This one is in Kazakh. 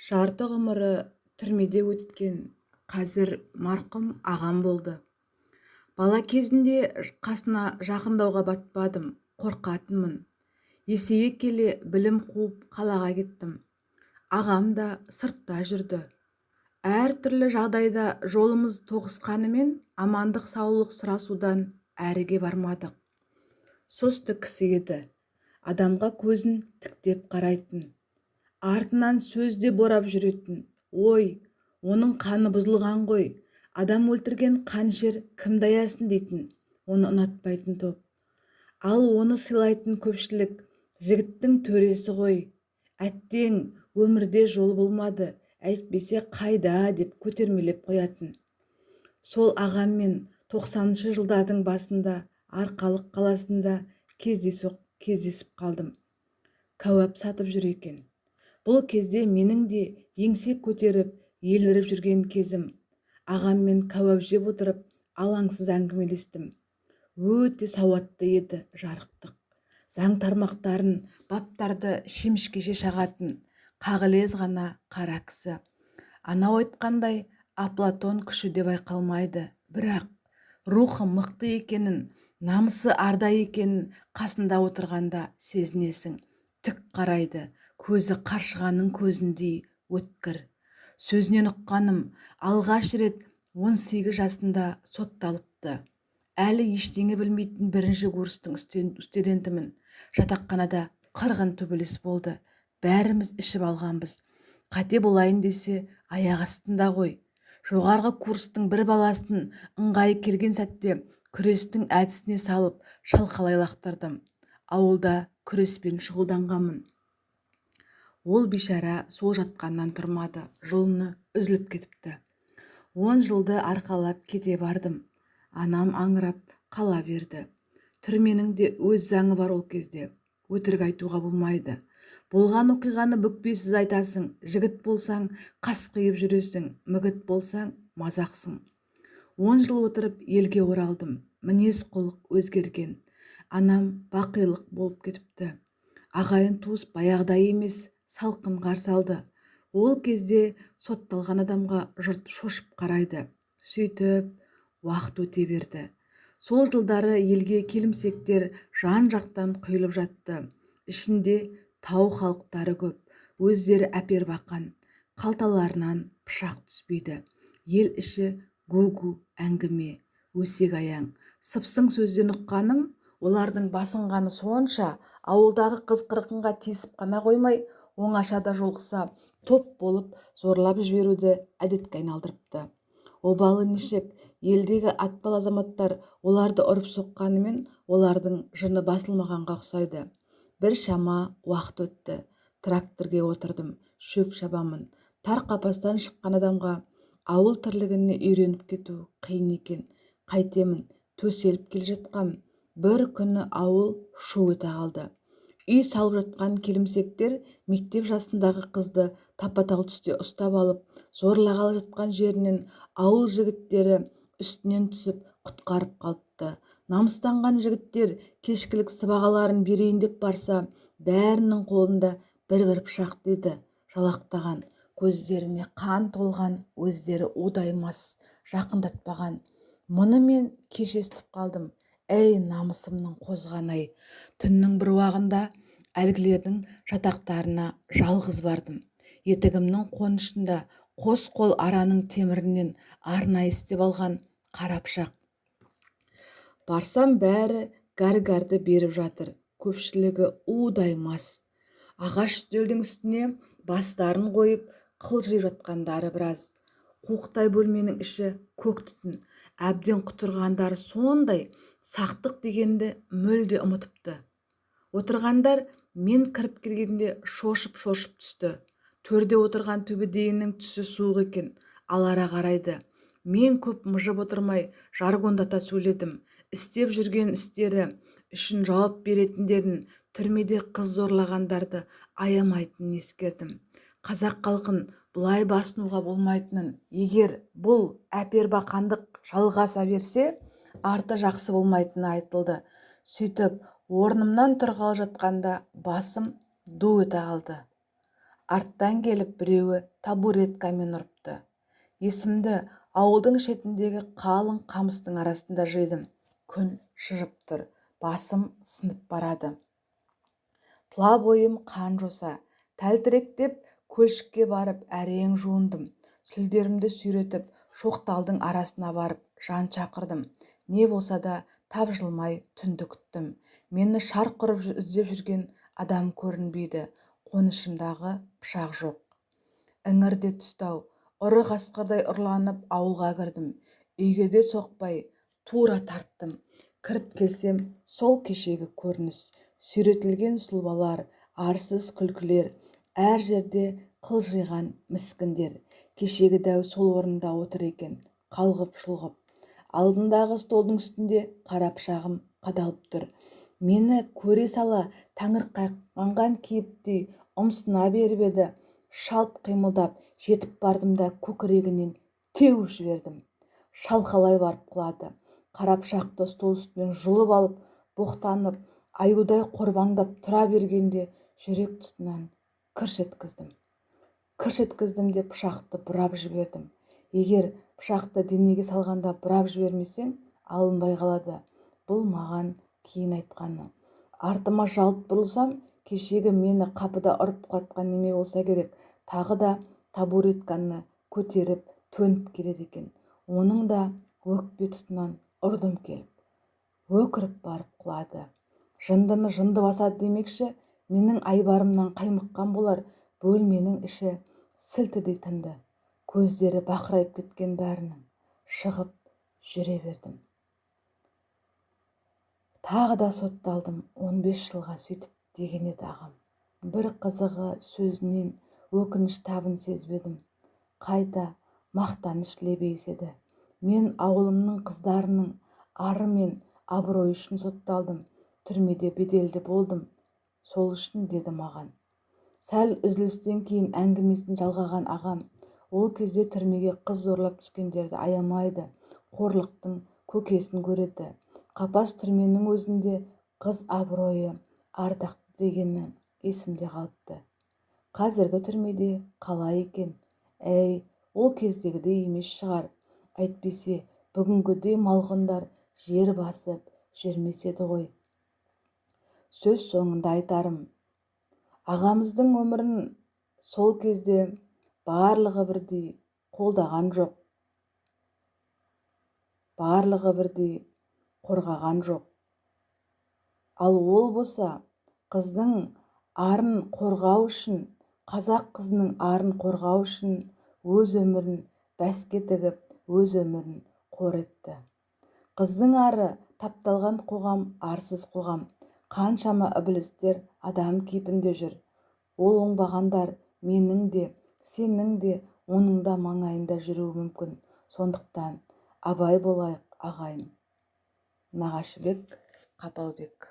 Жарты ғұмыры түрмеде өткен, қазір марқұм ағам болды. Бала кезінде қасына жақындауға батпадым, қорқатынмын. Есейе келе білім қуып қалаға кеттім. Ағам да сыртта жүрді. Әр түрлі жағдайда жолымыз тоғысқанымен амандық-саулық сұрасудан әріге бармадық. Сұсты кісі еді. Адамға көзін тіктеп қарайтын. Артынан сөз де борап жүретін. Ой, оның қаны бұзылған ғой. Адам өлтірген қанішер кімді аясын дейтін, оны ұнатпайтын топ. Ал оны сыйлайтын көпшілік жігіттің төресі ғой. Әттең, өмірде жол болмады, әйтпесе қайда деп көтермелеп қоятын. Сол ағаммен 90-шы жылдардың басында Арқалық қаласында кездейсоқ кездесіп қалдым. Кәуап сатып жүр екен. Бұл кезде менің де еңсе көтеріп, еліріп жүрген кезім. Ағаммен кәуап жеп отырып, алаңсыз әңгімелестім. Өте сауатты еді жарықтық. Заң тармақтарын, баптарды шемішкеше шағатын, қағылез ғана қара кісі. Анау айтқандай Аплатон күші де байқалмайды. Бірақ рухы мықты екенін, намысы арда екенін қасында отырғанда сезінесің. Тік қарайды, көзі қаршығаның көзіндей өткір. Сөзінен ұққаным, алғаш рет 18 жасында сотталыпты. Әлі ештеңе білмейтін бірінші курстың студентімін. Жатақханада қырғын төбелес болды. Бәріміз ішіп алғанбыз. Қате болайын десе, аяқ астында ғой. Жоғарғы курстың бір баласын ыңғайы келген сәтте күрестің әдісіне салып шалқалай лақтырдым. Ауылда күреспен шұғылданғанмын. Ол бейшара сол жатқаннан тұрмады, жұлыны үзіліп кетіпті. 10 жылды арқалап кете бардым. Анам аңырап қала берді. Түрменің де өз заңы бар ол кезде. Өтірік айтуға болмайды. Болған оқиғаны бүкпесіз айтасың. Жігіт болсаң, қасқиып жүресің, мүгіт болсаң, мазақсың. 10 жыл отырып елге оралдым. Мінез құлық өзгерген. Анам бақилық болып кетіпті. Ағайын туыс баяғыдай емес, салқын қарсы алды. Ол кезде сотталған адамға жұрт шошып қарайды. Сөйтіп, уақыт өте берді. Сол жылдары елге келімсектер жан-жақтан құйылып жатты. Ішінде тау халықтары көп, өздері әпербақан, қалталарынан пышақ түспейді. Ел іші гу-гу әңгіме, өсек аяң. Сыпсың сөзден ұққаным, олардың басынғаны сонша, ауылдағы қыз-қырқынға тиісіп қана қоймай, оңашада жолықса, топ болып зорлап жіберуді әдетке айналдырыпты. Обалы нешік, елдегі атпал азаматтар оларды ұрып соққанымен, олардың жыны басылмағанға ұқсайды. Бір шама уақыт өтті. Тракторге отырдым, шөп шабамын. Тар қапастан шыққан адамға ауыл тірлігіне үйреніп кету қиын екен. Қайтемін, төселіп келе жатқам. Бір күні ауыл шу ете қалды. Үй салып жатқан келімсектер мектеп жасындағы қызды тапа-тал түсте ұстап алып, зорлағалы жатқан жерінен ауыл жігіттері үстінен түсіп құтқарып қалыпты. Намыстанған жігіттер кешкілік сыбағаларын берейін деп барса, бәрінің қолында бір-бір пышақ деді, жалақтаған, көздеріне қан толған, өздері удай мас, жақындатпаған. Мұны мен кеш естіп қалдым. Әй, намысымның қозғаны-ай! Түннің бір уағында әлгілердің жатақтарына жалғыз бардым. Етігімнің қонышында қос қол араның темірінен арнайы істеп алған қара пышақ. Барсам бәрі гәр-гәрді беріп жатыр. Көпшілігі удай мас. Ағаш үстелдің үстіне бастарын қойып, қылжиып жатқандары біраз. Қуықтай бөлменің іші көк түтін. Әбден құтырғандары сондай, сақтық дегенді мүлде ұмытыпты. Отырғандар мен кіріп келгенде шошып-шошып түсті. Төрде отырған түбедейінің түсі суық екен, алара қарайды. Мен көп мыжып отырмай, жаргондата сөйледім. Істеп жүрген істері үшін жауап беретіндерін, түрмеде қыз зорлағандарды аямайтынын ескердім. Қазақ халқын бұлай басынуға болмайтынын, егер бұл әпербақандық жалғаса берсе, арты жақсы болмайтыны айтылды. Сөйтіп, орнымнан тұрғалы жатқанда басым ду ете қалды. Арттан келіп біреуі табуреткамен ұрыпты. Есімді ауылдың шетіндегі қалың қамыстың арасында жидым. Күн шыжып тұр, басым сынып барады. Тұла бойым қан жоса, тәлтіректеп көлшікке барып әрең жуындым. Сүлдерімді сүйретіп, шоқталдың арасына барып жан шақырдым. Не болса да тапжылмай түнді күттім. Мені шарқ ұрып іздеп жүрген адам көрінбейді. Қонышымдағы пышақ жоқ. Іңір де түсті-ау. Ұры қасқырдай ұрланып ауылға кірдім. Үйге де соқпай тура тарттым. Кіріп келсем, сол кешегі көрініс. Сүйретілген сұлбалар, арсыз күлкілер, әр жерде қылжиған міскіндер. Кешегі дәу сол орнында отыр екен, қалғып-шұлғып. Алдындағы столдың үстінде қара пышағым қадалып тұр. Мені көре сала таңырқанған кейіптей ұмсына беріп еді, шалт қимылдап жетіп бардым да көкірегінен теуіп жібердім. Шалқалай барып құлады. Қара пышақты стол үстінен жұлып алып, боқтанып, аюдай қорбаңдап тұра бергенде жүрек тұсынан кірш еткіздім. Кірш еткіздім де пышақты бұрап жібердім. Егер пышақты денеге салғанда бұрап жібермесең, алынбай қалады. Бұл маған кейін айтқаны. Артыма жалт бұрылсам, кешегі мені қапыда ұрып құлатқан неме болса керек, тағы да табуретканы көтеріп төніп келеді екен. Оның да өкпе тұсынан ұрдым келіп. Өкіріп барып құлады. Жындыны жынды басады демекші, менің айбарымнан қаймыққан болар, бөлменің іші сілтідей тынды. Көздері бақырайып кеткен бәрінің. Шығып жүре бердім. Тағы да сотталдым 15 жылға сөйтіп деген еді ағам. Бір қызығы сөзінен өкініш табын сезбедім. Қайта мақтаныш лебі еседі. Мен ауылымның қыздарының ары мен абыройы үшін сотталдым. Түрмеде беделді болдым. Сол үшін деді маған. Сәл үзілістен кейін әңгімесін жалғаған ағам, ол кезде түрмеге қыз зорлап түскендерді аямайды, қорлықтың көкесін көреді. Қапас түрменің өзінде қыз абыройы ардақты дегені есімде қалыпты. Қазіргі түрмеде қалай екен? Әй, ол кездегідей емес шығар. Әйтпесе, бүгінгідей малғұндар жер басып жүрмес еді ғой. Сөз соңында айтарым, ағамыздың өмірін сол кезде барлығы бірдей қолдаған жоқ, барлығы бірдей қорғаған жоқ. Ал ол болса, қыздың арын қорғау үшін, қазақ қызының арын қорғау үшін өз өмірін бәске тігіп, өз өмірін қор етті. Қыздың ары тапталған қоғам арсыз қоғам. Қаншама ібілістер адам кейпінде жүр. Ол оңбағандар менің де, сенің де, оның да маңайында жүруі мүмкін. Сондықтан абай болайық, ағайын. Нағашыбек Қапалбек.